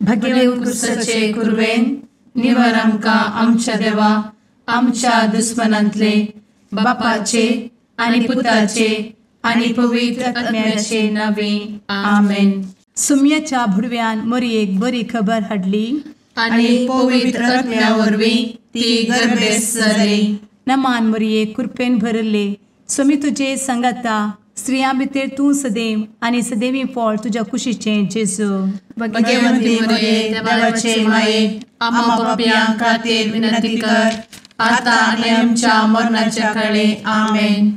भगेव कुरवेन निवर आमकां आमच्या देवा आमच्या दुस्मनांतले बापाचे आनी पुताचे आनी पवित्र आत्म्याचे नावे आमेन. सुम्याच्या भुडव्यान मोरयेक बरी खबर हाडली आनी पवित्र आत्म्या वरवीं ती गर्भेस्त जाली. नमान मोरये, कृपेन भरले, स्वामी तुजे संगाता, स्त्रियां भितर तूं सदैव आनी सदैवी फळ तुज्या कुशीचें जेजू. भगवंती मोरये, देवाचे माये, आम्हा पापयां खातीर विनंती कर आता आनी आमच्या मरणाच्या काळे. आमेन.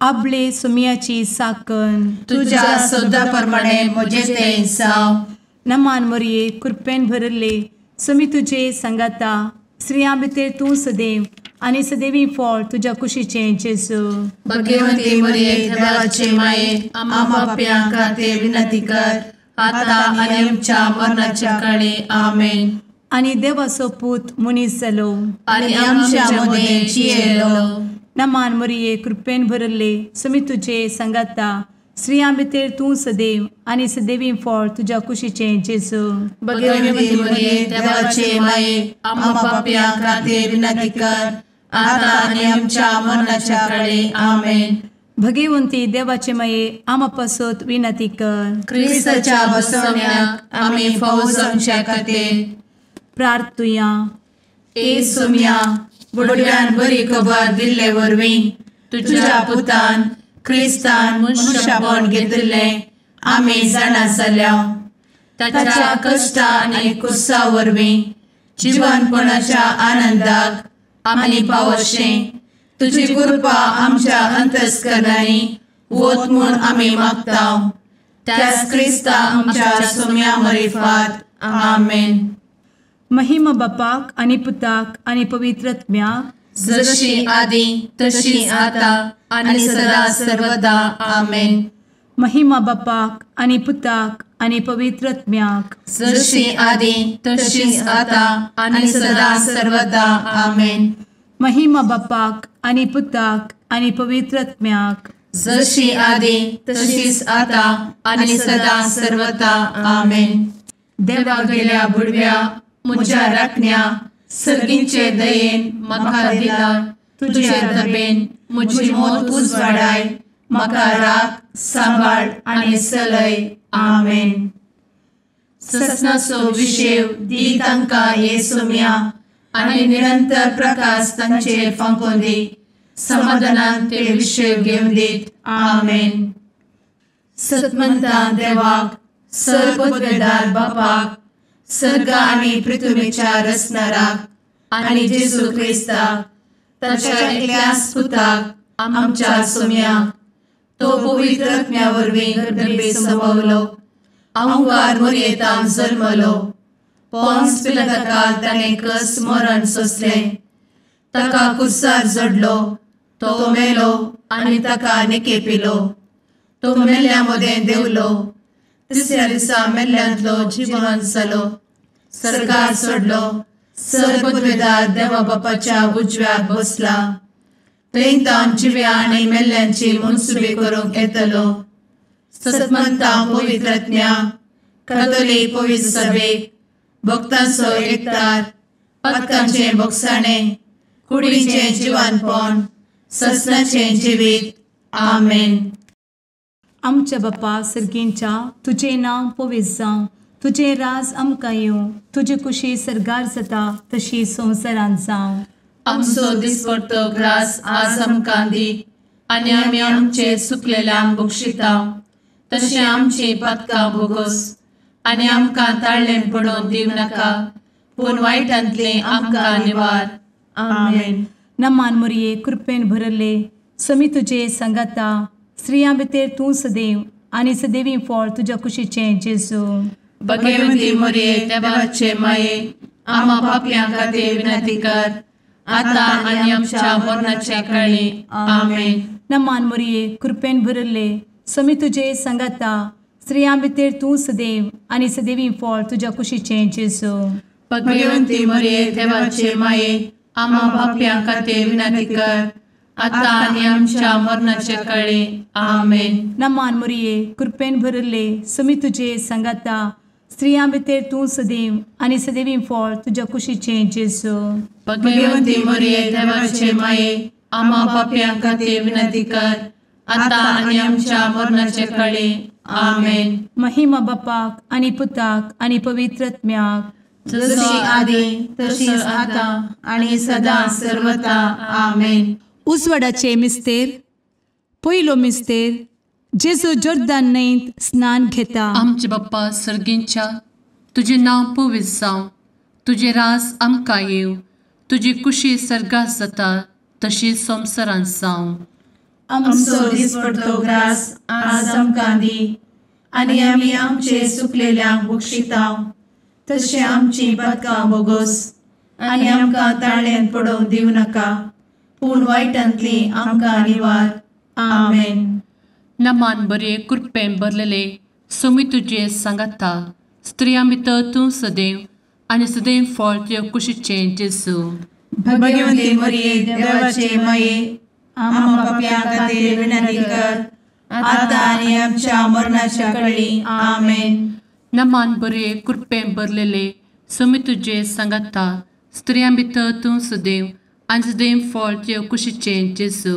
आपले सुम्याची साकन तुज्या सदा प्रमाणे म्हजें तें जावं. नमान मोरये, कृपेन भरले, स्वामी तुजे संगाता, स्त्रियां भितर तूं सदैव आनी सदैवी फळ तुज्या कुशीचें जेजू. भगवंती मोरये, देवाचे माये, आम्हा पापयां खातीर विनंती कर आता आनी आमच्या मरणाच्या काळे. आमेन. आनी देवाचो पूत मनीस जालो आनी आमच्या मदें जियेलो. नमान मोरये, कृपेन भरले, स्वामी तुजे संगाता, स्त्रियां भितर तूं सदैव आनी सदैवी फळ तुज्या कुशीचें जेजू. भगवंती मोरये, देवाचे माये, आम्हा पापयां खातीर विनंती कर आता आनी आमच्या मरणाच्या काळे. आमेन. भगवंती देवाचे माये, आम्हा पासत विनंती कर. क्रिस्ताच्या बसवण्याक आमी फावो जावच्या खातीर प्रार्थुया. ए सुम्या, बुडव्यान बरी खबर दिल्ले वरवीं तुज्या पुतान क्रिस्तान मनशापण घेतिल्लें आमी जाणा जाल्या. ताच्या कश्टा आनी कुसा वरवीं जिवनपणाच्या आनंदाक आमी पावशें तुजी कृपा आमच्या अंतस्करणांनी वत म्हूण आमी मागता. त्याच क्रिस्ता आमच्या सुम्या मरिफात. आमेन. महिमा बापाक आनी पुताक आनी पवित्र आत्म्याक, जशी आदी तशी आता आनी सदा सर्वदा. आमेन. महिमा बापाक आनी पुताक आनी पवित्र आत्म्याक, जशी आदी तशी आता आनी सदा सर्वदा. आमेन. महिमा बापाक आनी पुताक आनी पवित्र आत्म्याक, जशी आदी तशीच आता आनी सदा सर्वदा. आमेन. देवा गेल्या बुडव्या म्हज्या राखण्या सर्गींचे दयेन म्हाका दिला तुजे दबेन म्हजी मोत उजवाडाय, म्हाका राख सांबाळ आनी सलय. आमेन. ससनाचो विशेव दी तांकां हे सुम्या आनी निरंतर प्रकाश तांचेर फांकोवन दी, समाधानान ते विशेव घेवन दीत. आमेन. सतमंता देवाक, सर्वपदवेदार बापाक, सर्ग आनी पृथ्वीच्या रचणाराक आनी जेजू क्रिस्ताक ताच्या एकल्याच पुताक आमच्या सुम्याक, तो पवित्र आत्म्या वरवीं गर्भे संभवलो, अहंकार मोरयेतान जल्मलो, पोन्स पिलाताकाल ताणें कस मरण सोंसलें, ताका कुर्सार जडलो, तो मेलो आनी ताका निकेपिलो, तो मेल्ल्या मदें देंवलो, तिसऱ्या दिसा मेल्ल्यांतलो जिवन जालो, सर्गार सोडलो, सर्वपदवेदार देवा बापाच्या उजव्याक बसला, थंय तावन जिव्या आनी मेल्ल्यांची मनसुबी करूंक येतलो. सतमंता पवित्र आत्म्या, कातोलीक पवित्र सभेक, भक्तांचो एकतार, पातकांचें भोगसाणें, कुडीचें जिवानपण, ससनाचें जिवीत. आमेन. आमच्या बापा सर्गींच्या, तुजें नांव पवित्र जावं, तुजें राज आमकां येवं, तुजी कुशी सर्गार जाता तशी संवसारांत जावं. आमचो दिसपडतो ग्रास आज आमकां दी आनी आमी आमचे सुकलेल्यांक बक्षिता तशें आमची पातकां भोगोस आनी आमकां ताळ्ळें पडोवन दिवं नाका, पूण वायटांतलें आमकां निवार. आमेन. नमान मोरये, कृपेन भरले, स्वामी तुजे संगाता, स्त्रियां भितर तूं सदैव आनी सदैवी फळ तुज्या कुशीचें जेजू. भगवंती मोरये, देवाचे माये, आम्हा पापयां खातीर विनंती कर आता आनी आमच्या मरणाच्या काळी. आमेन. नमान मोरये, कृपेन भरले, स्वामी तुजे संगाता, स्त्रियां भितर तूं सदैव आनी सदैवी फळ तुज्या कुशीचें जेजू. भगवंती मोरये, देवाचे माये, आम्हा पापयां खातीर विनंती कर आता आनी आमच्या मरणाच्या काळी. आमेन. नमान मोरये, कृपेन भरले, स्वामी तुजे संगाता, स्त्रियां भितर तूं सदैव आनी सदैवी फळ तुज्या कुशीचें जेजू. भगवंती मरिये देवाचे माये, आम्हा पापयां खातीर विनंती कर, आतां आनी आमच्या मरणाचे कळे. आमेन. महिमा बापाक आनी पुताक आनी पवित्र आत्म्याक, जशी आदी तशीच आतां आनी सदां सर्वता. आमेन. उजवाडाचे मिस्तेर. पयलो मिस्तेर, जेजू जोर्दान न्हंयत स्नान घेता. आमचे बाप्पा सर्गींच्या, तुजें नांव पवित्र जावं, तुजें राज आमकां येवं, तुजी कुशी सर्गात जाता तशी संवसारांत जावं. आमचो दिसपडतो ग्रास आज आमकां दी, आनी आमी आमचे सुकलेल्यांक बक्षिता तशें आमची पातकां बोगोस, आनी आमकां ताळ्यांत पडोवंक दिवं नाका, पूण वायटांतली आमकां निवार. आमेन. नमान बरे कृपेन भरलेले, सोमी तुजे सांगाता, स्त्रियां भितर तूं सदैव आनी सदैव फळ तुज्या कुशीचें जेजू. भगवंती मरिये देवाचे माये, आम्हा पापयां खातीर विनंती कर, आतां आनी आमच्या मरणाच्या कळी. आमेन. नमान बरे कृपेन भरलेले, सोमी तुजे सांगाता, स्त्रियां भितर तूं सदैव आनी सदैव फळ तुज्या कुशीचें जेजू.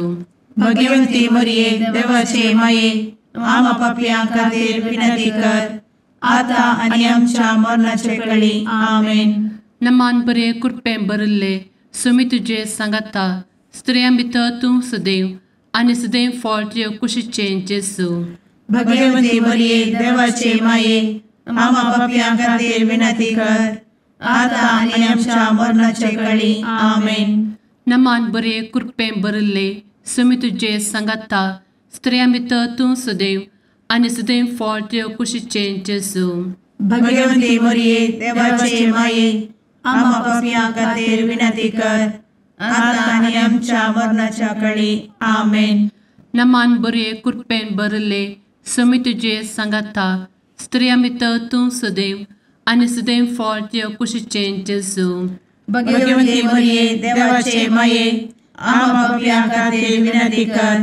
भगवंती मरिये देवाचे माये, आम्हा पापयां खातीर विनंती कर, आतां आनी आमच्या मरणाचे कळी. आमेन. नमान बरे कृपेन भरिल्ले, सोमी तुजे सांगाता, स्त्रियां भितर तूं सदैव आनी सदैव फळ तुज्या कुशीचें जेजू. भगवंती मरिये देवाचे माये, आम्हा पापयां खातीर विनंती कर, आतां आनी आमच्या मरणाचे कळी. आमेन. नमान बरे कृपेन भरिल्ले, सोमी तुजे सांगाता, स्त्रियां भितर तूं सदैव आनी सदैव फळ तुज्या कुशीचें जेजू. भगवंती मरिये देवाचे माये, आम्हा पापयां खातीर विनंती कर, आतां आनी आमच्या मरणाच्या कळी. आमेन. नमान बरे कृपेन भरिल्ले, सोमी तुजे सांगाता, स्त्रियां भितर तूं सदैव आनी सदैव फळ तुज्या कुशीचें जेजू. भगवंती मरिये देवाचे माये, आम्हा पापयां खातीर विनंती कर,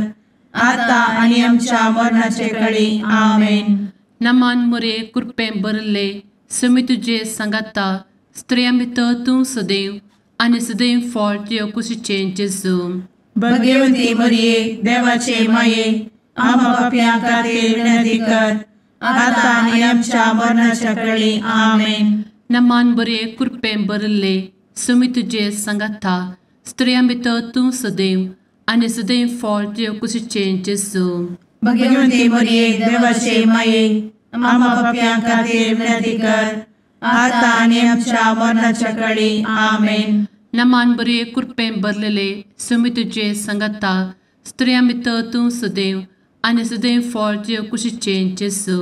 आतां आनी आमच्या मरणाचे कळी. आमेन. नमान मरिये कृपेन भरिल्ले, सोमी तुजे सांगाता, स्त्रियां भितर तूं सदैव आनी सदैव फळ तुज्या कुशीचें जेजू. भगवंती मरिये देवाचे माये, आम्हा पापयां खातीर विनंती कर, आतां आनी आमच्या मरणाच्या कळी. आमेन. नमान बरे कृपेन भरिल्ले, सोमी तुजे सांगाता, स्त्रियां भितर तूं सदैव आनी सदैव फळ तुज्या कुशीचें जेजू. भगवंती मरिये देवाचे माये, आम्हा पापयां खातीर विनंती कर, आतां आनी आमच्या मरणाच्या कळी. आमेन. नमान बरे कृपेन भरलेले, सोमी तुजे सांगाता, स्त्रियां भितर तूं सदैव आनी सदैव फळ तुज्या कुशीचें जेजू.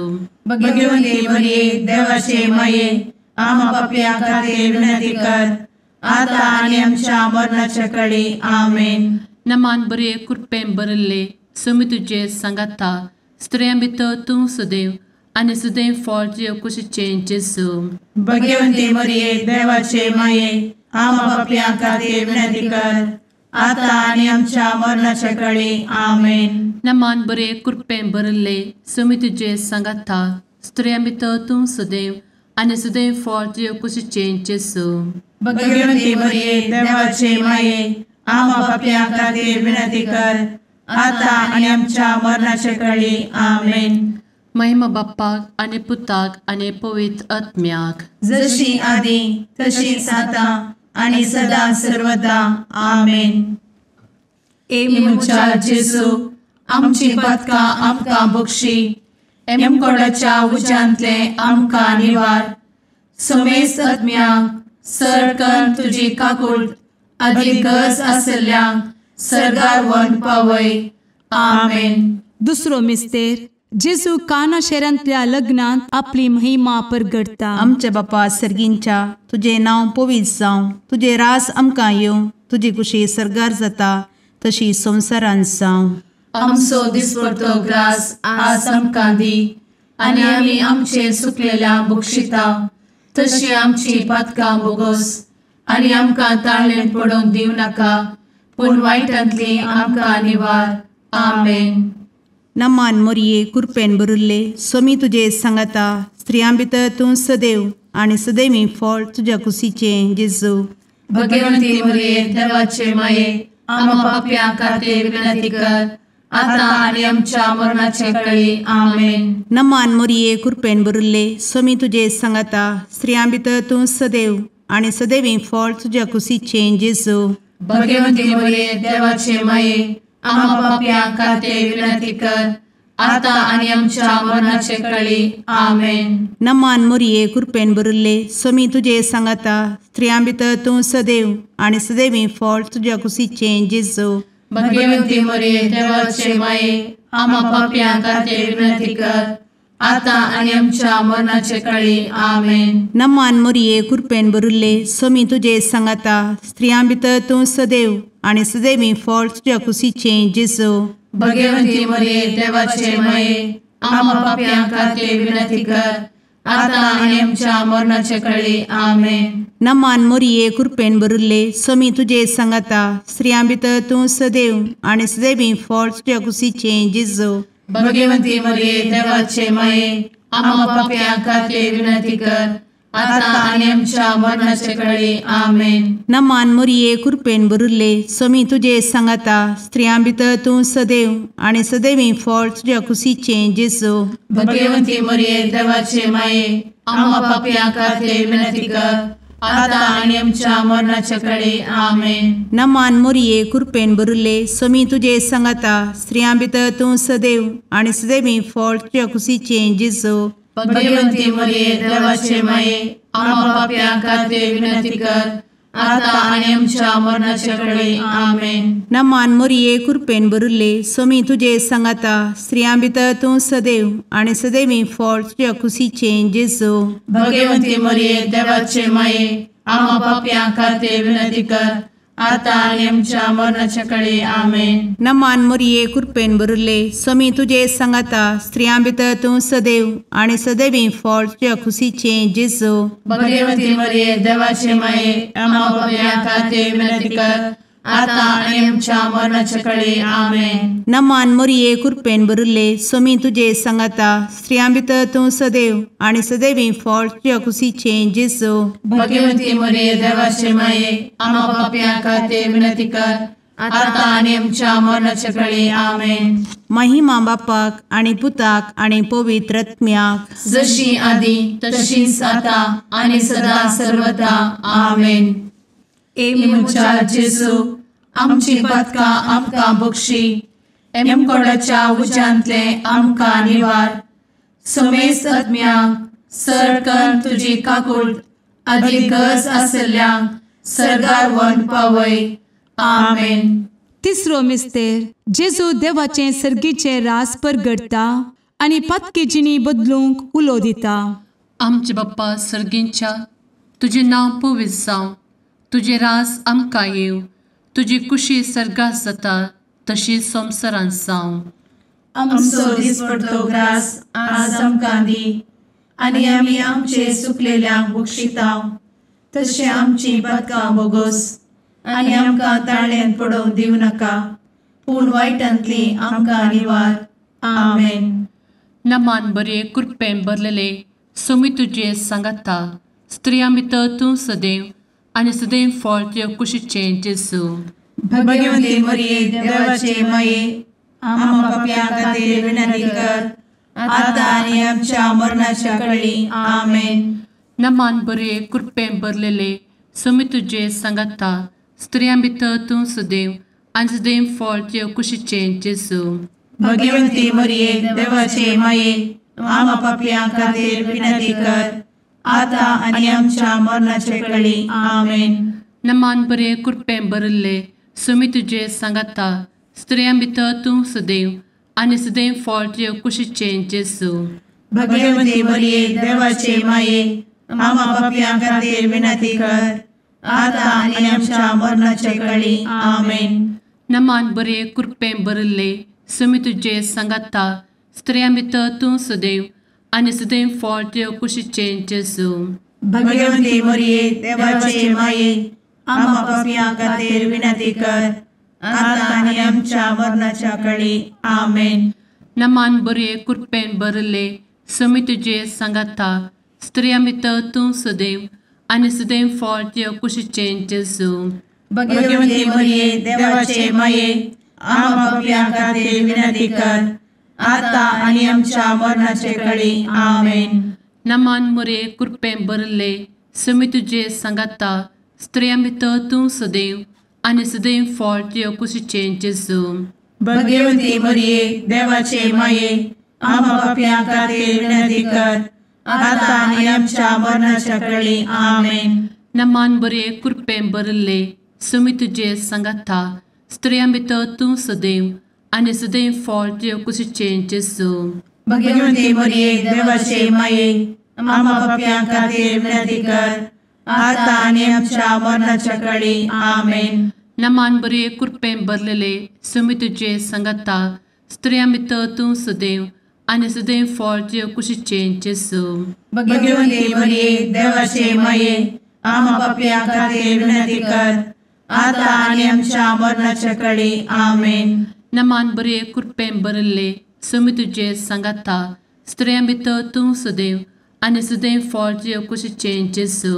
भगवंती मरिये देवाचे माये, आम्हा पापयां खातीर विनंती कर, आतां आनी आमच्या मरणाच्या कळी. आमेन. नमान बरे कृपेन भरिल्ले, सोमी तुजे सांगाता, स्त्रियां भितर तूं सदैव आनी सदैव फळ तुज्या कुशीचें जेजू. भगवंती मरिये देवाचे माये, आम्हा पापयां खातीर विनंती कर, आतां आनी आमच्या मरणाच्या कळी. आमेन. नमान बरे कृपेन भरिल्ले, सोमी तुजे सांगाता, स्त्रियां भितर तूं सदैव आनी सदैव फळ तुज्या कुशीचें जेजू. भगवंती मरिये देवाचे माये, आम्हा पापयां खातीर विनंती कर, आतां आनी आमच्या मरणाचे कळी. आमेन. महिमा बाप्पाक आनी पुताक आनी पवित्र आत्म्याक, जशी आदी तशीच आतां आनी सदां सर्वदा. आमेन. ए म्हज्या जेजू, आमची पातकां आमकां बक्षी, एमकोडाच्या उज्यांतले आमकां निवार, समेस्त आत्म्यांक सर तुजी काकूट आदी गरज आसल्ल्यांक सर्गार व्हरून पावय. आमेन. दुसरो मिस्तेर, जेजू काना शहरांतल्या लग्नांत आपली महिमा परगटता. आमच्या बापा सर्गींच्या, तुजें नांव पवित्र जावं, तुजें राज आमकां येवं, तुजी कुशी सर्गार जाता तशी संवसारांत जावं. आमचो दिसपडतो ग्रास आज आमकां दी, आनी आमी आमचे सुकलेल्या बक्षिता तशी आमची पातकां बोगोस, आनी आमकां ताळ्ळें पडोवंक दिवं नाका, पूण वायटांतली आमकां निवार. आमेन. नमान मोरये कृपेन भरिल्ले, स्वामी तुजे सांगाता, स्त्रियां भितर तूं सदैव आनी सदैवी फळ तुज्या कुशीचें जेजू। भगवंती मरिये देवाचे माये आम्हा पाप्यां खातीर विनंती कर आता आनी आमच्या मरणाचे वेळी। आमेन। नमान मोरये कृपेन भरिल्ले स्वामी तुजे सांगाता स्त्रियां भितर तूं सदैव आनी सदैवी फळ तुज्या कुशीचें जेजू। भगवंती मरिये देवाचे माये आम्हा पाप्यां खातीर विनंती कर आता आनी आमच्या मरणाचे वेळी। आमेन। नमान मोरये कृपेन भरिल्ले स्वामी तुजे सांगाता स्त्रियां भितर तूं सदैव आनी सदैवी फळ तुज्या कुशीचें जेजू। भगवंती मरिये देवाचे माये आम्हा पाप्यां खातीर विनंती कर आता आनी आमच्या मरणाचे वेळी। आमेन। नमान मोरये कृपेन भरिल्ले स्वामी तुजे सांगाता स्त्रियां भितर तूं सदैव आनी सदैवी फळ तुज्या कुशीचें जेजू। भगवंती मरिये देवाचे माये आम्हा पाप्यां खातीर विनंती कर आता आनी आमच्या मरणाचे वेळी। आमेन। नमान मोरये कृपेन भरिल्ले स्वामी तुजे सांगाता स्त्रियां भितर तूं सदैव आनी सदैवी फळ तुज्या कुशीचें जेजू। भगवंती मरिये देवाचे माये आम्हा पाप्यां खातीर विनंती कर आता आनी आमच्या मरणाचे वेळी। आमेन। नमान मोरये कृपेन भरिल्ले स्वामी तुजे सांगाता स्त्रियां भितर तूं सदैव आनी सदैवी फळ तुज्या कुशीचें जेजू। भगवंती मरिये देवाचे माये आम्हा पाप्यां खातीर विनंती कर आता आनी आमच्या मरणाचे वेळी। आमेन। नमान मोरये कृपेन भरिल्ले स्वामी तुजे सांगाता स्त्रियां भितर तूं सदैव आनी सदैवी फळ तुज्या कुशीचें जेजू। भगवंती मरिये देवाचे माये आम्हा पाप्यां खातीर विनंती कर आता आनी आमच्या मरणाचे वेळी। आमेन। नमान मोरये कृपेन भरिल्ले स्वामी तुजे सांगाता स्त्रियां भितर तूं सदैव आनी सदैवी फळ तुज्या कुशीचें जेजू। भगवंती मरिये देवाचे माये आम्हा पाप्यां खातीर विनंती कर आता आनी आमच्या मरणाचे वेळी। आमेन। नमान मोरये कृपेन भरिल्ले स्वामी तुजे सांगाता स्त्रियां भितर तूं सदैव आनी सदैवी फळ तुज्या कुशीचें जेजू। भगवंती मरिये देवाचे माये आम्हा पाप्यां खातीर विनंती कर आता आनी आमच्या मरणाचे वेळी। आमेन। नमान मोरये कृपेन भरिल्ले स्वामी तुजे सांगाता स्त्रियां भितर तूं सदैव आनी सदैवी फळ तुज्या कुशीचें जेजू। भगवंती मरिये देवाचे माये आम्हा पाप्यां खातीर विनंती कर आता आनी आमच्या मरणाचे वेळी। आमेन। महिमा बापाक आनी पुताक आनी पवित्र आत्म्याक, जशी आदी तशीच आता आनी सदा सर्वदा। आमेन। ए म्हज्या जेजू आमची पातकां आमकां बक्षी, एमकोडाच्या उज्यांतले आमकां निवार, समेस्त आत्म्यांक सरकन तुजी काकूट आदी गरज आसल्ल्यांक सर्गार व्हरून पावय। आमेन। तिसरो मिस्तेर जेजू देवाचें सर्गीचें रास परगटता आनी पातकी जिणी बदलूंक उलो दिता। आमचे बाप्पा सर्गींच्या तुजें नांव पवित्र जावं, तुजें रास आमकां येवं, तुजी कुशी सर्गात जाता तशी संवसारांत जावं। आमचो दिसपडतो ग्रास आज आमकां दी आनी आमी आमचे सुकलेल्यांक बक्षिता तशें आमची पातकां बोगोस आनी आमकां ताळ्यान पडोवंक दिवं नाका, पूण वायटांतली आमकां निवार। आमेन। नमान बरे कृपेन भरलेले स्वामी तुजे सांगाता स्त्रियां भितर तूं सदैव आनी सदैव फळ तुज्या कुशीचें जेजू। भगवंती मरिये देवाचे माये आम्हा पाप्यां खातीर विनंती कर आता आनी आमच्या मरणाच्या वेळी। आमेन। नमान बरे कृपेन भरलेले स्वामी तुजे सांगाता स्त्रियां भितर तूं सदैव आनी सदैव फळ तुज्या कुशीचें जेजू। भगवंती मरिये देवाचे माये आम्हा पाप्यां खातीर विनंती कर आता आनी आमच्या मरणाचे वेळी। आमेन। नमान बरे कृपेन भरिल्ले स्वामी तुजे सांगाता स्त्रियां भितर तूं सदैव आनी सदैव फळ तुज्या कुशीचें जेजू। भगवंती मरिये देवाचे माये आम्हा पाप्यां खातीर विनंती कर आता आनी आमच्या मरणाचे वेळी। आमेन। नमान बरे कृपेन भरिल्ले स्वामी तुजे सांगाता स्त्रियां भितर तूं सदैव आनी सदैव फळ तुज्या कुशीचें जेजू। भगवंती मरिये देवाचे माये आम्हा पाप्यां खातीर विनंती कर आता आनी आमच्या मरणाच्या वेळी। आमेन। नमान बरे कृपेन भरिल्ले समी तुजे सांगाता स्त्रियां भितर तूं सदैव आनी सदैव फळ तुज्या कुशीचें जेजू। भगवती मरिये देवाचे माये आम्हा पाप्यां खातीर विनंती कर आता आनी आमच्या मरणाचे कळी। आमेन। नमान मोरये कृपेन भरिल्ले समी तुजे सांगाता स्त्रियां भितर तूं सदैव आनी सदैव फळ तुज्या कुशीचें जेजू। भगवती मरिये देवाचे माये आम्हा पाप्यां खातीर विनंती कर आता आनी आमच्या मरणाच्या कळी। आमेन। नमान बरे कृपेन भरिल्ले समी तुजे सांगाता स्त्रियां भितर तूं सदैव आनी सदैव फळ तुज्या कुशीचें जेजू। भगवती मरिये देवाचे माये आम्हा पाप्यां खातीर विनंती कर आता आनी आमच्या मरणाच्या कळी। आमेन। नमान बरे कृपेन भरिल्ले समी तुजे सांगाता स्त्रियां भितर तूं सदैव आनी सदैव फळ तुज्या कुशीचें जेजू। भगवती मरिये देवाचे माये आम्हा पाप्यां खातीर विनंती कर आता आनी आमच्या मरणाच्या कळी। आमेन। नमान बरे कृपेन भरिल्ले समी तुजे सांगाता स्त्रियां भितर तूं सदैव आनी सदैव फळ तुज्या कुशीचें जेजू।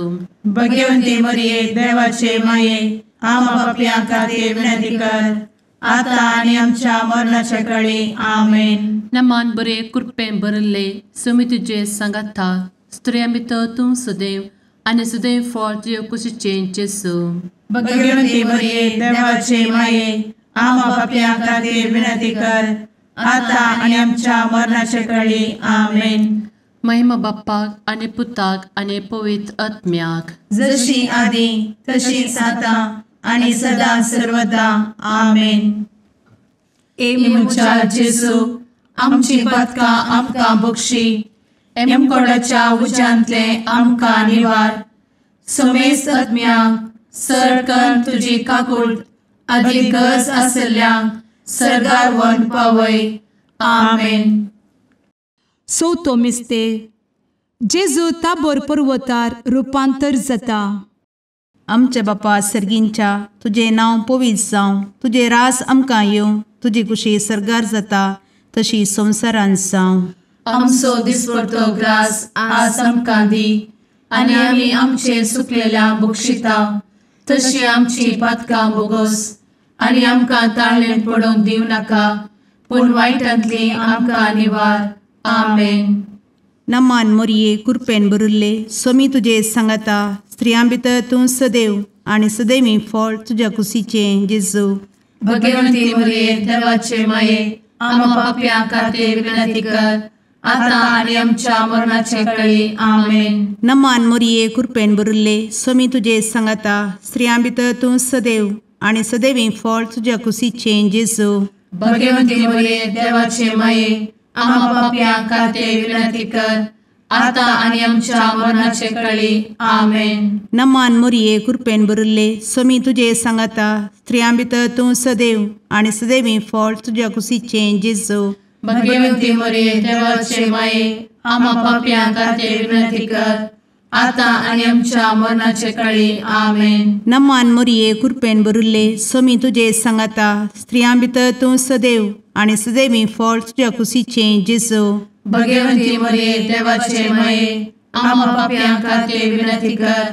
भगवती मरिये देवाचे माये आम्हा पाप्यां खातीर विनंती कर आता आनी आमच्या मरणाच्या कळी। आमेन। नमान बरे कृपेन भरिल्ले समी तुजे सांगाता स्त्रियां भितर तूं सदैव आनी सदैव फळ तुज्या कुशीचें जेजू। भगवती मरिये देवाचे माये आम्हा पाप्यां खातीर विनंती कर आता आनी आमच्या मरणाच्या कळी। आमेन। महिमा बाप्पाक आनी पुताक आनी पवित्र आत्म्याक, जशी आदी तशीच आता आनी सदा सर्वदा। आमेन। ए म्हज्या जेजू आमची पातकां आमकां बक्षी, एमकोडाच्या उज्यांतले आमकां निवार, समेस्त आत्म्यांक सरकन तुजी काकूट आदी गरज आसल्ल्यांक सर्गार व्हरून पावय। आमेन। चवथो मिस्तेर जेजू ताबोर पर्वतार रुपांतर जाता। आमच्या बापा सर्गींच्या तुजें नांव पवित्र जावं, तुजें राज आमकां येवं, तुजी कुशी सर्गार जाता तशी संवसारांत जावं। आमचो दिसपडतो ग्रास आज आमकां दी आनी आमी आमचे सुकलेल्या बक्षिता तशी आमची पातकां बोगोस आनी आमकां ताळेन पडोवंक दिवं नाका पूण वायटांतली आमकां निवार। आमेन। नमान मोरये कृपेन भरिल्ले स्वामी तुजे सांगाता स्त्रियां भितर तूं सदैव आनी सदैवी फळ तुज्या कुशीचें जेजू। भगवंती मोरये देवाचे माये आम्हा पाप्यां खातीर विनंती कर आता आनी आमच्या मरणाचे कळी। आमेन। नमान मोरये कृपेन भरिल्ले स्वामी तुजे सांगाता स्त्रियां भितर तूं सदैव आनी सदैवी फळ तुज्या कुशीचें जेजू। भगवंती मोरये देवाचे माये आम्हा पाप्यां खातीर विनंती कर आता आनी आमच्या मरणाचे कळी। आमेन। नमान मोरये कृपेन भरिल्ले स्वामी तुजे सांगाता स्त्रियां भितर तूं सदैव आनी सदैवी फळ तुज्या कुशीचें जेजू। भगवंती मोरये देवाचे माये आम्हा पाप्यां खातीर विनंती कर आता आनी आमच्या मरणाचे कळी। आमेन। नमान मोरये कृपेन भरिल्ले स्वामी तुजे सांगाता स्त्रियां भितर तूं सदैव आनी सदैवी फळ तुज्या कुशीचें जेजू। भगवंती मोरये देवाचे माये आम्हा पाप्यां खातीर विनंती कर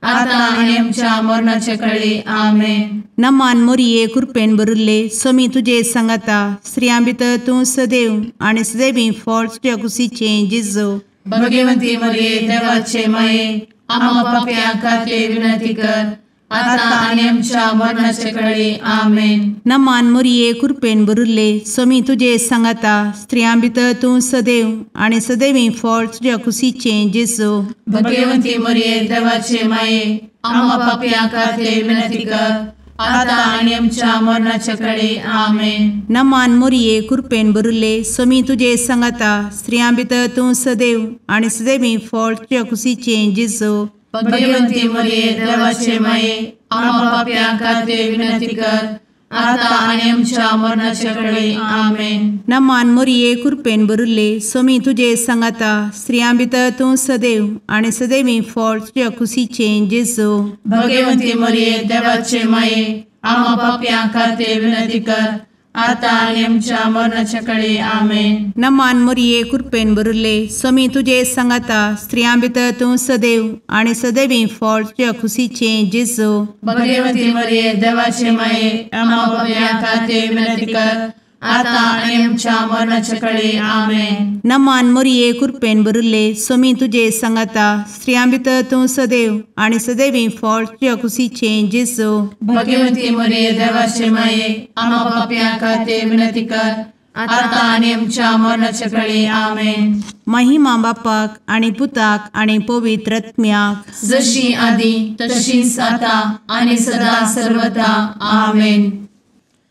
आता आनी आमच्या मरणाचे कळी। आमेन। नमान मोरये कृपेन भरिल्ले स्वामी तुजे सांगाता स्त्रियां भितर तूं सदैव आनी सदैवी फळ तुज्या कुशीचें जेजू। भगवंती मोरये देवाचे माये आम्हा पाप्यां खातीर विनंती कर आता आनी आमच्या मरणाचे कळी। आमेन। नमान मोरये कृपेन भरिल्ले स्वामी तुजे सांगाता स्त्रियां भितर तूं सदैव आनी सदैवी फळ तुज्या कुशीचें जेजू। भगवंती मोरये देवाचे माये आम्हा पाप्यां खातीर विनंती कर आता आनी आमच्या मरणाचे कळी। आमेन। नमान मोरये कृपेन भरिल्ले स्वामी तुजे सांगाता स्त्रियां भितर तूं सदैव आनी सदैवी फळ तुज्या कुशीचें जेजू। भगवंती मोरये देवाचे माये आम्हा पाप्यां खातीर विनंती कर आता आनी आमच्या मरणाचे कळी। आमेन। नमान मोरये कृपेन भरिल्ले स्वामी तुजे सांगाता स्त्रियां भितर तूं सदैव आनी सदैवी फळ तुज्या कुशीचें जेजू। भगवंती मोरये देवाचे माये आम्हा पाप्यां खातीर विनंती कर आतां आनी आमच्या मरणाच्या कळे. आमेन. नमान मोरये कृपेन भरिल्ले, स्वामी तुजे सांगाता, स्त्रियां भितर तूं सदैव आनी सदैवी फळ तुज्या खुशीचें जेजू. भगवती मरिये देवाचे माये, आम्हा पाप्यां खातीर विनंती कर, आतां आनी आमच्या मरणाच्या कळे. आमेन. नमान मोरये कृपेन भरिल्ले, स्वामी तुजे सांगाता, स्त्रियां भितर तूं सदैव आनी सदैवी फळ तुज्या खुशीचें जेजू. भगवती मरिये देवाचे माये, आम्हा पाप्यां खातीर विनंती कर, आतां आनी आमच्या मरणाच्या कळे. आमेन. महिमा बापाक आनी पुताक आनी पवित्र आत्म्याक, जशी आदी तशीच आतां आनी सदा सर्वदा. आमेन.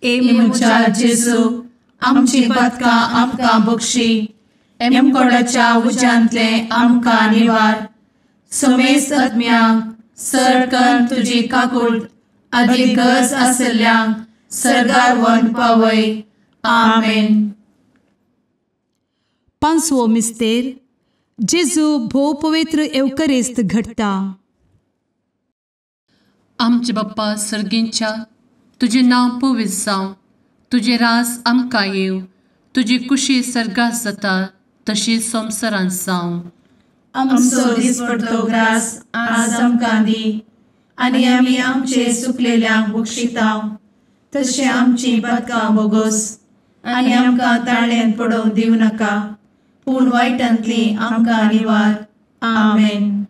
ए म्हज्या जेजू, आमची पातकां आमकां बक्षी, एमकोडाच्या उज्यांतले आमकां निवार, समेस्त आत्म्यांक सरकन तुजी काकूट आदी गरज आशिल्ल्यांक सर्गार व्हरून पावय. आमेन. पांचवो मिस्तेर, जेजू भोव पवित्र एवकरिस्त घडटा. आमचे बाप्पा सर्गींच्या, तुजें नांव पवित्र जावं, तुजें राज आमकां येवं, तुजी कुशी सर्गात जाता तशी संवसारांत जावं. आमचो दिसपडतो ग्रास आज आमकां दी, आनी आमी आमचे सुकलेल्यांक बक्षिता तशें आमची पातकां बोगोस, आनी आमकां ताळ्यांत पडोवंक दिवं नाका, पूण वायटांतली आमकां निवार. आमेन.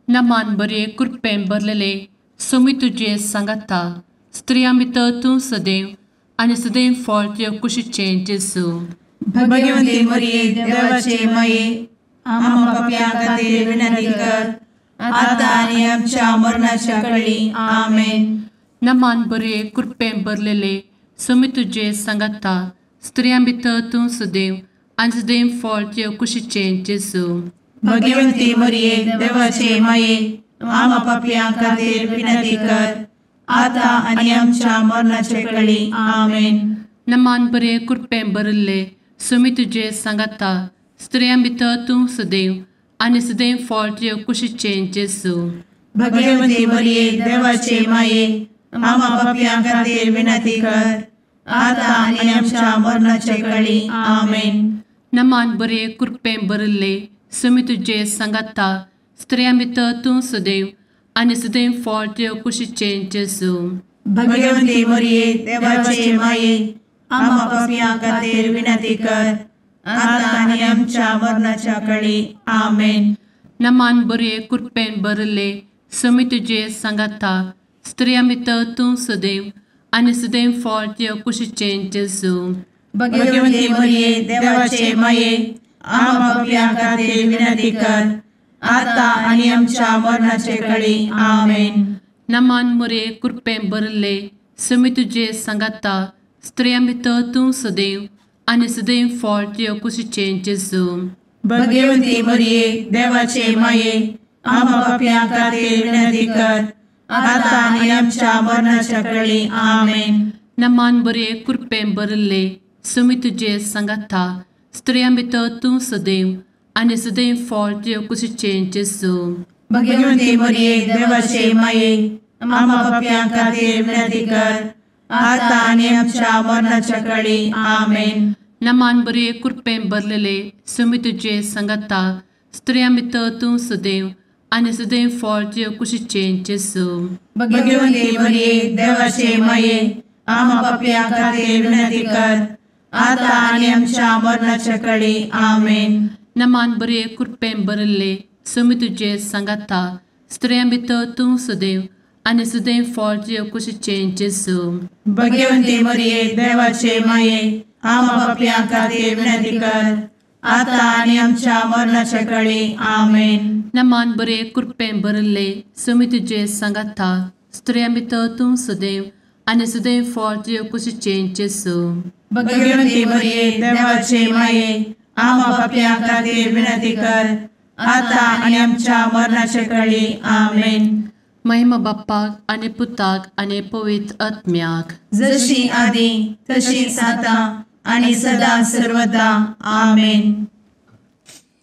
नमान बरे कृपेन भरलेले, स्वामी तुजे सांगाता, स्त्रियां भितर तूं सदैव आनी सदैव फळ तुज्या कुशीचें जेजू. भगवती मरिये देवाचे माये, आम्हा पाप्यां खातीर विनंती कर, आतां आनी आमच्या मरणाच्या कळी. आमेन. नमान बरे कृपेन भरलेले, स्वामी तुजे सांगाता, स्त्रियां भितर तूं सदैव आनी सदैव फळ तुज्या कुशीचें जेजू. भगवती मरिये देवाचे माये, आम्हा पाप्यां खातीर विनंती कर, आतां आनी आमच्या मरणाचे कळी. आमेन. नमान बरे कृपेन भरिल्ले, स्वामी तुजे सांगाता, स्त्रियां भितर तूं सदैव आनी सदैव फळ तुज्या कुशीचें जेजू. भगवती मरिये देवाचे माये, आम्हा पाप्यां खातीर विनंती कर, आतां आनी आमच्या मरणाचे कळी. आमेन. नमान बरे कृपेन भरिल्ले, स्वामी तुजे सांगाता, स्त्रियां भितर तूं सदैव आनी सदैव फळ तुज्या कुशीचें जेजू. भगवती मरिये देवाचे माये, आम्हा पाप्यां खातीर विनंती कर, आतां आनी आमच्या मरणाच्या कळी. आमेन. नमान बरे कृपेन भरिल्ले, स्वामी तुजे सांगाता, स्त्रियां भितर तूं सदैव आनी सदैव फळ तुज्या कुशीचें जेजू. भगवती मरिये देवाचे माये, आम्हा पाप्यां खातीर विनंती कर, आतां आनी आमच्या मरणाचे कळी. आमेन. नमान मरिये कृपेन भरिल्ले, स्वामी तुजे सांगाता, स्त्रियां भितर तूं सदैव आनी सदैव फळ तुज्या कुशीचें जेजू. भगवती मरिये देवाचे माये, आम्हा पाप्यां खातीर विनंती कर, आतां आनी आमच्या मरणाच्या कळी. आमेन. नमान बरे कृपेन भरिल्ले, स्वामी तुजे सांगाता, स्त्रियां भितर तूं सदैव आनी सदैव फळ तुज्या कुशीचें जेजू. भगवती मरिये देवाचे माये, आम्हा पाप्यां खातीर विनंती कर, आतां आनी आमच्या मरणाच्या कळी. आमेन. नमान बरे कृपेन भरलेले, स्वामी तुजे सांगाता, स्त्रियां भितर तूं सदैव आनी सदैव फळ तुज्या कुशीचें जेजू. भगवती मरिये देवाचे माये, आम्हा पाप्यां खातीर विनंती कर, आतां आनी आमच्या मरणाच्या कळी. आमेन. नमान बरे कृपेन भरिल्ले, स्वामी तुजे सांगाता, स्त्रियां भितर तूं सदैव आनी सदैव फळ तुज्या कुशीचें जेजू. भगवती मरिये देवाचे माये, आम्हा पाप्यां खातीर विनंती कर, आतां आनी आमच्या मरणाच्या कळी. आमेन. नमान बरे कृपेन भरिल्ले, स्वामी तुजे सांगाता, स्त्रियां भितर तूं सदैव आनी सदैव फळ तुज्या कुशीचें जेजू. भगवती मरिये देवाचे माये, आम्हा पाप्यां खातीर विनंती कर, आतां आनी आमच्या मरणाच्या कळी. आमेन. महिमा बाप्पाक आनी पुताक आनी पवित्र आत्म्याक, जशी आदी तशीच आतां आनी सदा सर्वदा. आमेन.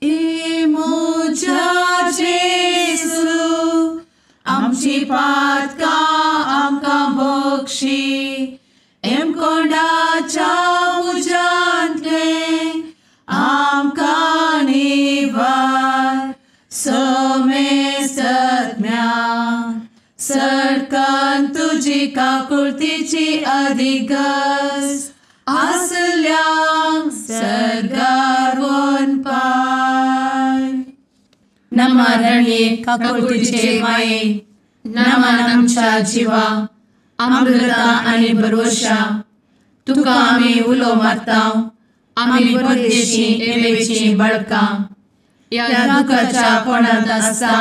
ए म्हज्या जेजू, आमची पातकां आमकां बक्षी, एमकोंडाच्या तुजी काकुळतीची अधिगस आसल्यांक सर्गार वनपाय. नमा रणये काकुळतीचे माये, नमन आमच्या जिवा, अमृता आनी भरवशा, तुका आमी उलो मारता, आमी परदेशी एवेची बळकां, ह्या दुखाच्या कोणांत आसता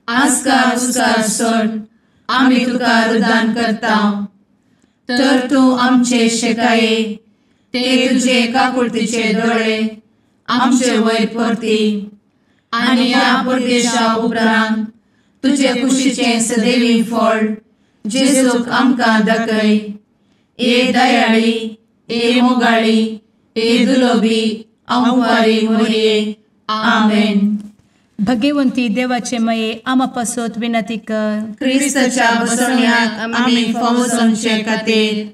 आस्कार उस्कार सोड आमी तुका रुदान करता. तर तूं आमचे शेकाये ते तुजे काकुळतीचे दोळे आमचे वयर परती आनी ह्या परदेशा उपरांत तुजे कुशीचें सदैवी फळ जेजूक आमकां दाखय. ए दयाळी, ए मोगाळी, ए दुलोबी अंवारी मोरये. आमेन. भगवंती देवाचे मये आमा पासत विनंती कर. क्रिस्ताच्या बसवण्याक आमी फावो जावचे खातीर.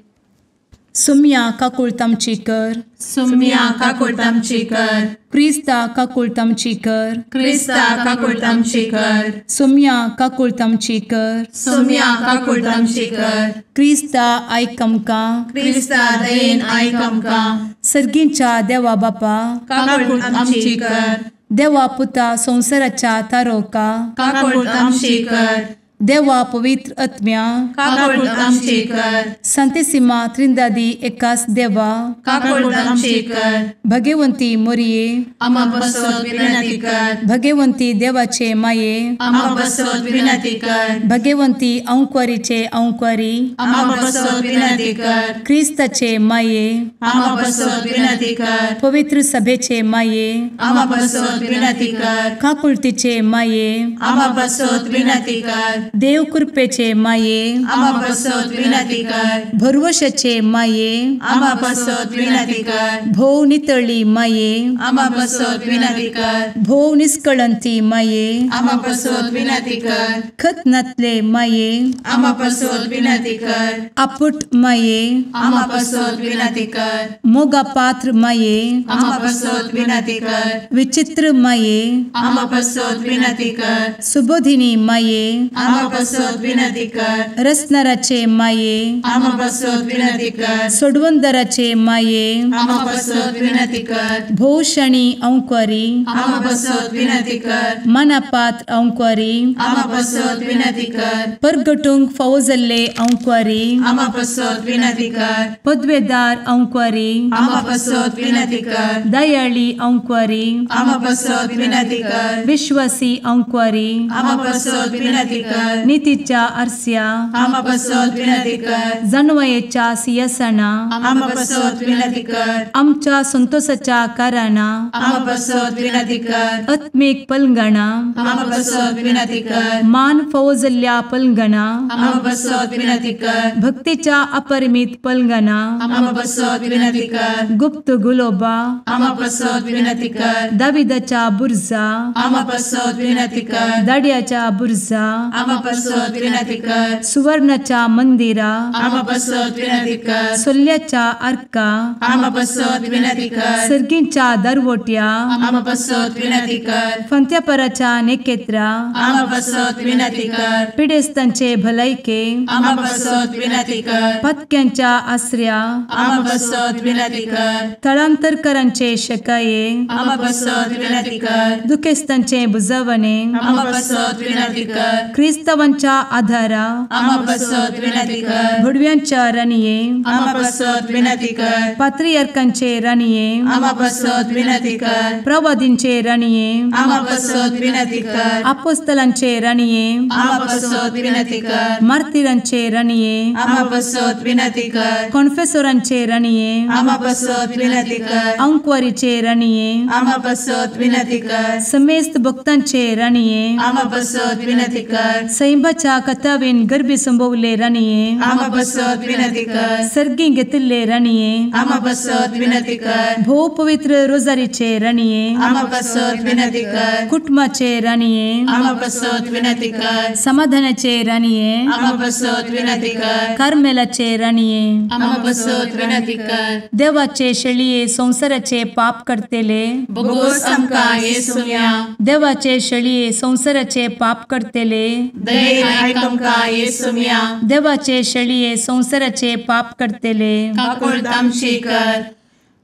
सुम्या काकुळत आमची कर. सुम्या काकुळत आमची कर. क्रिस्ता काकुळत आमची कर. क्रिस्ता काकुळत आमची कर. सुम्या काकुळत आमची कर. सुम्या काकुळत आमची कर. क्रिस्ता आयक आमकां. क्रिस्ता दयेन आयक आमकां. सर्गींच्या देवा बापा काकुळत आमची कर. देवा पुता संवसाराच्या तारोका काकुळत आमची कर. देवा पवित्र आत्म्या काकुळत आमची कर. संतेसिमा त्रिंदादी एकास देवा काकुळत आमची कर. भगवंती मोरये आमा पासत विनंती कर. भगवंती देवाचे माये आमा पासत विनंती कर. भगवंती अंकुरीचे अंकुरी आमा पासत विनंती कर. क्रिस्ताचे माये आमा पासत विनंती कर. पवित्र सभेचे माये आमा पासत विनंती कर. काकुळतीचे माये आमा पासत विनंती कर. देव कृपेचे माये आमा पासत विनंती कर. भरवशाचे माये आमा पासत विनंती कर. भोव नितळी माये आमा पासत विनंती कर. भोव निष्कळंती माये आमा पासत विनंती कर. खत नातले माये आमा पासत विनंती कर. आपुट माये आमा पासत विनंती कर. मोगा पात्र माये आमा पासत विनंती कर. विचित्र माये आमा पासत विनंती कर. सुबोधिनी माये आमा पासत विनंती कर. रसनाराचे माये आमा पासत विनंती कर. सोडवंदराचे माये आमा पासत विनंती कर. भोवशणी अंकुरी आमा पासत विनंती कर. मनापात्र अंकुरी आमा पासत विनंती कर. परगटूंक फावो जाल्ले अंकुरी आमा पासत विनंती कर. पदवेदार अंकुरी आमा पासत विनंती कर. दयाळी अंकुरी आमा पासत विनंती कर. विश्वासी अंकुरी आमा पासत विनंती कर. नितीच्या आरस्या आमा पासत विनंती कर. जानवयेच्या सिंहासना आमा पासत विनंती कर. आमच्या संतोषाच्या कारणा आमा पासत विनंती कर. आत्मीक पलंगणा आमा पासत विनंती कर. मान फावो जाल्ल्या पलंगणा आमा पासत विनंती कर. भक्तीच्या अपरिमित पलंगणा आमा पासत विनंती कर. गुप्त गुलोबा आमा पासत विनंती कर. दाविदाच्या बुर्जा आमा पासत विनंती कर. दाड्याच्या बुर्जा आमा पासत विनंती कर. सुवर्णाच्या मंदिरा आमा पासत विनंती कर. सोल्ल्याच्या आर्का आमा पासत विनंती कर. सर्गींच्या दरवट्या आमा पासत विनंती कर. फंत्यापराच्या नेकेत्रा आमा पासत विनंती कर. पिडेस्तांचे भलायके आमा पासत विनंती कर. पत्क्यांच्या आसऱ्या आमा पासत विनंती कर. थळांतरकरांचे शकाये आमा पासत विनंती कर. दुखेस्तांचे बुजवणे आमा पासत विनंती कर. क्रिस्तावांच्या आधारा आमा पासत विनंती कर. भुडव्यांच्या राणये आमा पासत विनंती कर. पात्रियार्कांचे राणये आमा पासत विनंती कर. प्रवादींचे राणये आमा पासत विनंती कर. आपोस्तलांचे राणये आमा पासत विनंती कर. मार्तिरांचे राणये आमा पासत विनंती कर. कॉन्फेसोरांचे राणये आमा पासत विनंती कर. अंकुवारीचे राणये आमा पासत विनंती कर. समेस्त भक्तांचे राणये आमा पासत विनंती कर. सैंबाच्या कथावेन गर्भी संभवले राणये आमा पासत विनंती कर. सर्गी घेतिल्ले राणये आमा पासत विनंती कर. भोव पवित्र रोजारीचे राणये आमा पासत विनंती कर. कुटुंबाचे राणये आमा पासत विनंती कर. समाधानाचे राणये आमा पासत विनंती कर. कार्मेलाचे राणये आमा पासत विनंती कर. देवाचे शेळये संवसाराचे पाप करतेले बोगोस आमकां येसुम्या देवाचे शेळये संवसाराचे पाप करतेले दयेन आयक आमकां येसुम्या. देवाचे शेळये संवसाराचे पाप करतले काकुळट आमची कर.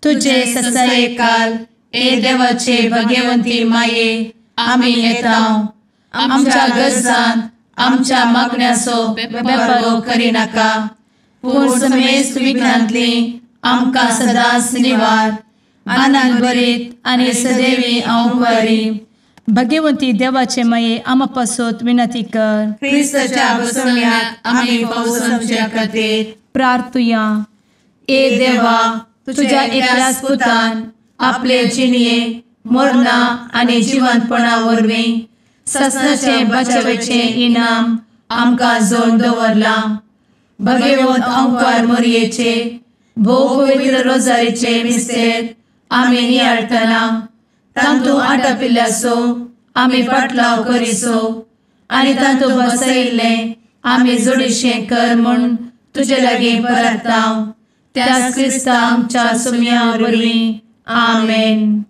तुजे ससायेकाल ए देवाचे भगवंती माये आमी येता आमच्या गरजान आमच्या मागण्याचो बेपर्वो करिनाका पूण समेस्त विघ्नांतली आमकां सदांच निवार. आनंद भरीत आनी सदैवी अंवकारी. भगवंती देवाचे माये आमा पासत विनंती कर. क्रिस्ताच्या बसवण्याक आमी पावसाच्या खातीर प्रार्थुया. ए देवा तुझ्या एकल्याच पुतान आपले जिणये मरणा आनी जिवंतपणा वरवीं ससनाचे बचावेचे इनाम आमकां जोड दवरलां. भगवंत अंकार मोरयेचे भोव पवित्र रोजारीचे मिस्तेर आमी नियाळटना तांतू आटापिल्ल्याचो आमी पाटलाव करिसो आनी तांतू बसयिल्लें आमी जोडीशें कर म्हूण तुजे लागीं परता त्याच क्रिस्ता आमच्या सुम्या वरवीं. आमेन.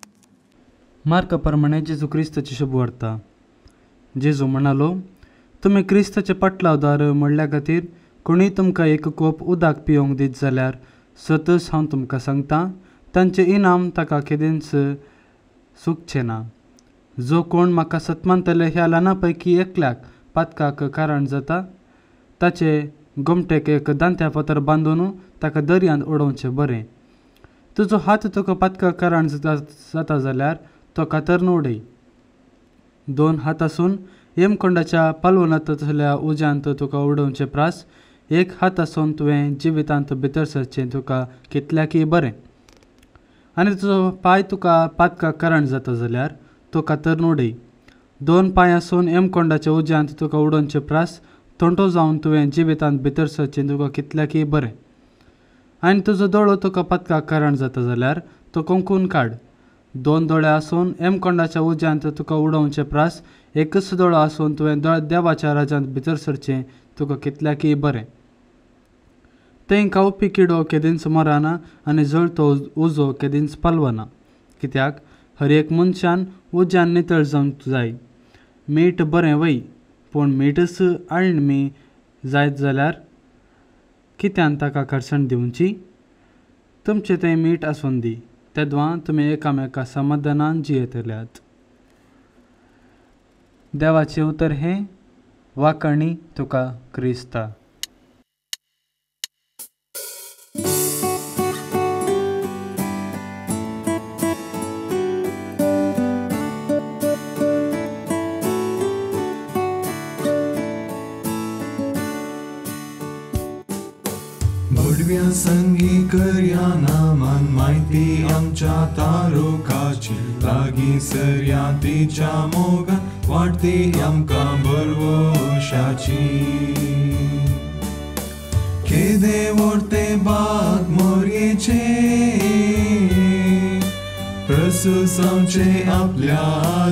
मार्का प्रमाणे जेजू क्रिस्ताची शुभवार्ता. जेजू म्हणालो, तुमी क्रिस्ताचे पाटलावदार म्हणल्या खातीर कोणूय तुमकां एक कोप उदक पिवंक दीत जाल्यार सतच हांव तुमकां सांगता तांचें इनाम ताका केदींच सुकचें ना. जो कोण म्हाका सतमानतले ह्या ल्हाना पैकी एकल्याक पातकाक कारण जाता ताचे गोमटेक एक दांत्या फातर बांदून ताका दर्यांत उडोवचें बरें. तुजो हात तुका पातकाक कारण जाता जाल्यार तो कातरून उडय. दोन हात आसून येमकोंडाच्या पालवनांत तसल्या उज्यांत तुका उडोवचें प्रास एक हात आसून तुवें जिवितांत भितर सरचें तुका कितल्याकय बरें. आनी तुजो पांय तुका पातकाक कारण जाता जाल्यार तो कातरून उडय. दोन पांय आसून येमकोंडाच्या उज्यांत तुका उडोवचें प्रास तोंटो जावन तुवें जिवितांत भितर सरचें तुका कितल्याकय बरें. आनी तुजो दोळो तुका पातकाक कारण जाता जाल्यार तो कोंकून काड. दोन दोळे आसून येमकोंडाच्या उज्यांत तुका उडोवचें प्रास एकच दोळो आसून तुवें देवाच्या राज्यांत भितर सरचें तुका कितल्याकय बरें. थंय खावपी किडो केदींच मरना आनी जळतो उजो केदींच पालवना. कित्याक हर एक मनशान उज्यान नितळ जावंक जाय. मीठ बरें वय पूण मीठच आळमी जायत जाल्यार कित्यान ताका खरसण दिवची. तुमचें तें मीठ आसून दी तेदवां तुमी एकामेका समाधानान जियेतल्यात. देवाचें उतर हें वाकणी तुका क्रिस्ता. संगी करया नामान म्हायती आमच्या तारुकाची लागीं सरया तिच्या मोगान वाडटी आमकां भरवशाची. केदें व्हडतें बाग मोरयेचें प्रसुसांवचें आपल्या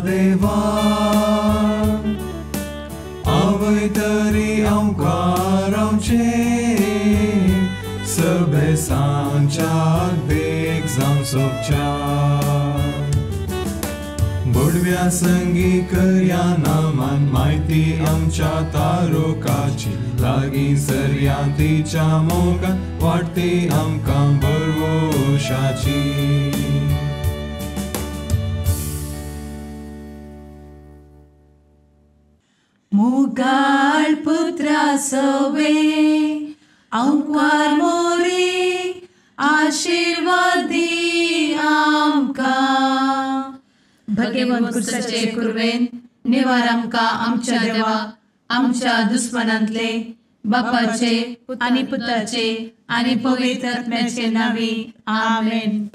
देवान आवय तरी आमकां रावचें सबेसांच्या देख जावं सोबच्या. बोडव्या संगी करया नामान म्हायती आमच्या तारुकाची लागीं सरया तिच्या मोगान वाडटी आमकां भरवशाची. मोगाळ पुत्रा सवे अंकार मोरे आशीर्वादी आमकां. भगवंत क्रिस्ताचे कुर्वेन निवार आमकां आमच्या देवा आमच्या दुस्मनांतले बापाचे आनी पुताचे आनी पवित्र आत्म्याचे नांवी. आमेन.